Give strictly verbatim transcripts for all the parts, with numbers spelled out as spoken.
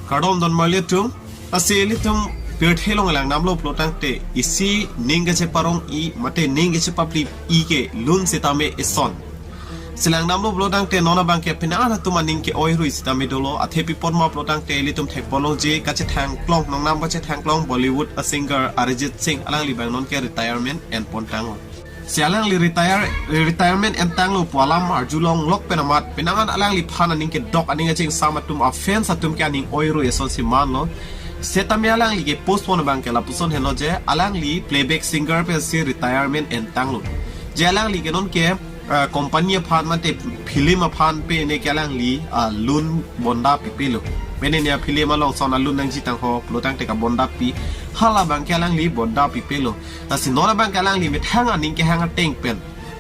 Kardom don marli atum. Lasi ilitum pirthe along langdamlo pulo tangte isi ning kacheparong-i mate ning kachepaplip-i ke lun sitame ison. Si langdamlo pulo tangte non abangke penang atum aning ke-oi rui sitame dolo. Athe pi apot ma pulo tangte ilitum thekponlongji kachethangklong, nongnam kachethangklong Bollywood a singer Arijit Singh, alangli abang non ke retirement enpontanglo. Si alangli retire, retirement entanglo pu alam arjulonglok pen amat penang an alangliphan aning kedok, aning achingsam atum, a fans atum ke aning-oi rui asonsi manlo. Setame alangli ke postpone abangke lapuson henlo je alangli playback singer pensi retirement entanglo. Je alangli ke non ke, ah, company aphan mate film aphan pen ke alangli, ah, lun bonda pipelo. Pen ne a film along son alun nangji tangho pulo tangte kabonda pi, hala abangke alangli bonda pipelo. Lasi non abangke alangli methang aning kehang ateng pen,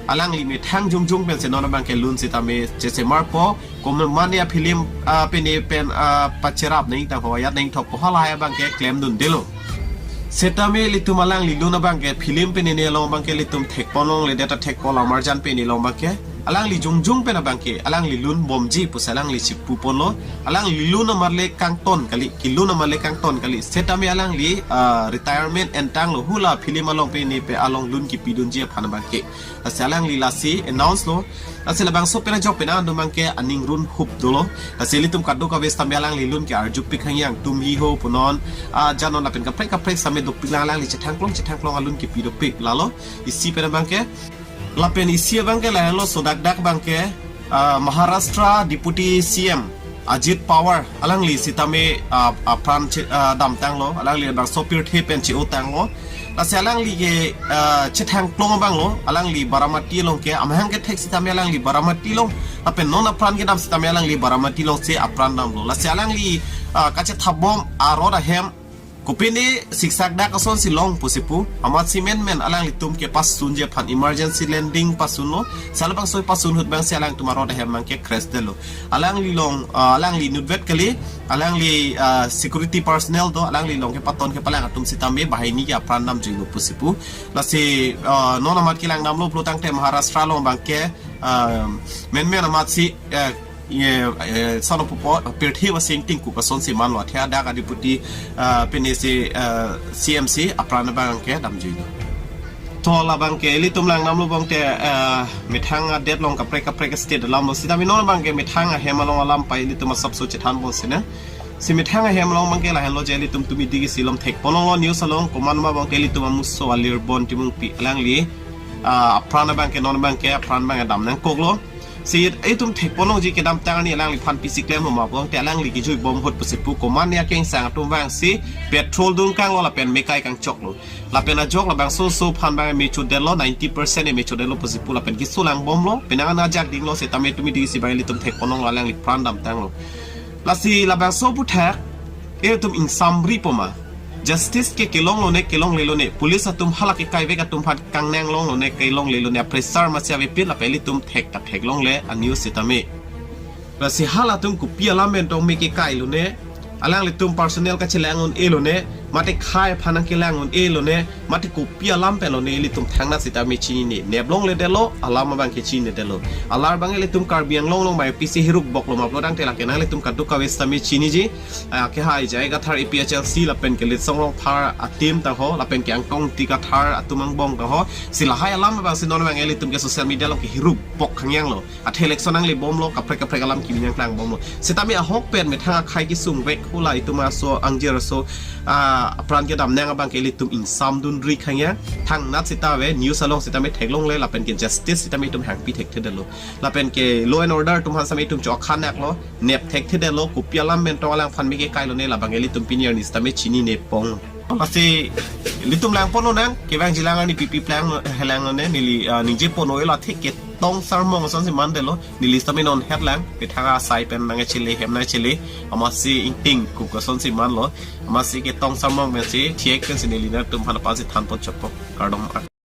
alangli methang jongjong pensi non abangke lun sitame chesemarpo. Komat ne a film, ah, pen ne pen, ah, pacherap nangji tangho, ajat nangji thokpo, halahai abangke klemdundelo. Setame ilitum alangli lun abangke film pen ne along abangke ilitum thekponlongle, data thekpo, lamarjan pen ne along abangke alangli jongjong pen abangke alangli lun bomji pusi alangli chipuponlo. Alangli lun amat le kangton kali, kelun amat le kangton kali. Setame alangli, ah, retirement entanglo, hula film along pen ne pen along lun kipidunji aphan abangke. Lasi alangli lasi announce lo. Lasi labangso pen ajok pen an atum abangke aning runhup dolo. Lasi ilitum kadokave setame alangli lun ke arjupik hangyang, tum hi ho punon, ah, janon lapen kaprek kaprek setame dopik lang, alangli chethangklong chethangklong alun kipi dopik lalo. Isi pen abangke, lapen isi abangke lahenlo, sodak dak abangke, ah, Maharashtra Deputy C M Ajit Pawar, alangli sitame, ah, apran che-, ah, damtanglo, alangli labangso pirthe pen che-otanglo. Lasi alangli ke, ah, chethangklong abanglo, alangli Baramati along ke, amahang kethek setame alangli Baramati along, lapen non apran kedam setame alangli Baramati alongsi apran damlo. Lasi alangli, ah, kachethapbom a-road ahem, kopine siksak dak asonsi long pusi pu, amatsi menmen alanglitum ke pasunji aphan emergency landing pasunlo. Si labangso pasun ahut abangsi alangtum a-road ahem abangke crash detlo. Alangli along, ah, alangli inutvet kali, alangli, ah, security personnel do, alangli along kepaton kepalang atum setame banghini ke apran damjuilo pusi pu. Lasi, ah, non amat kelangdamlo pulo tangte Maharashtra along abangke, ah, menmen amatsi, eh, ye, eh, sono pupo, pirthe asing tingkuk asonsi manlo, athe dak a-deputy, ah, pensi, ah, C M si apran abangke damjuilo. To labangke ilitum langdamlo pulote, ah, methang adet along kaprek kaprek state alam lo, setame non abangke methang ahem along alam pai ilitum asapso chethanbom sina. Si methang ahem along abangke lahenlo je ilitum tumi digi silom thekponlonglo news along, komat ma pulote ilitum amuso Alirbon Timungpi alangli, ah, apran abangke non abangke apran abang damnangkoklo. Si itum thekponlongji kedamtang arni alangliphan pisi klemlo ma pulote alangli kejuibom ahut pusi pu, komat ne akengsang atum abangsi petrol dungkanglo lapen mekai kangchoklo. Lapen ajok labangso oso aphan abang mechodetlo, ninety percent mechodetlo pusi pu, lapen keso langbomlo, penang an ajak dinglo setame tumi digi si abang ilitum thekponlonglo, alangli pran damtanglo. Lasi labangso aputhak ilitum ingsamri poma. Justice ke kelonglone, kelonglelone. Police atum hala kekaivek atum aphan kangnang longlone, kelonglelone. A-pressure masi avepin lapen ilitum thek ta theklongle a-news setame. Lasi halatum kopi alam pen tong me kekailone, alanglitum personal kachelang un-elone, mate khei aphan nangkelang un-elone, mate kopi alam penlone ilitum thangnat setame chinine. Neplongledetlo, alam abangke chininedetlo. Alar abang ilitum Karbi Anglong along abang pisi hiruk boklo ma pulo tangte lake nanglitum kadokave setame chiniji. Ah, kehai J I Kathar A P H L C lapen ke Litsong Rongphar a-team tangho, lapen ke Angtong Ingti Kathar atum angbong tangho. Si lahai alam abangsi non abang ilitum ke social media along kehiruk bok hangyanglo. Athe election nanglebomlo, kaprek kaprek alam kimi nangklangbomlo. Setame ahok pen methang akhei kesungvek hula itum aso angjir aso, ah, apran kedamnang abangke ilitum ingsamdunri hangyang. Thangnat seta ave, news along setame theklongle, lapen ke justice setame itum hangpi thekthedetlo. Lapen ke law and order atum aphan setame itum chokhanaklo, nep thekthedetlo, kopi alam pen tong alangphan me kekailone, labang ilitum pini arni setame chininepong. Lasi ilitum langponlonang, kevangjilang arni pipi plang helanglone, neli, ah, ningjeponlo, ela thik ketong sarmong asonsi mandetlo, neli setame non hetlang, methang asai pen nangchele, hem nangchele, amatsi ingtingkuk asonsi manlo, amatsi ketong sarmong pensi, thiek pensi neli nangtum aphan aphansi thanpon chokpo, kardom.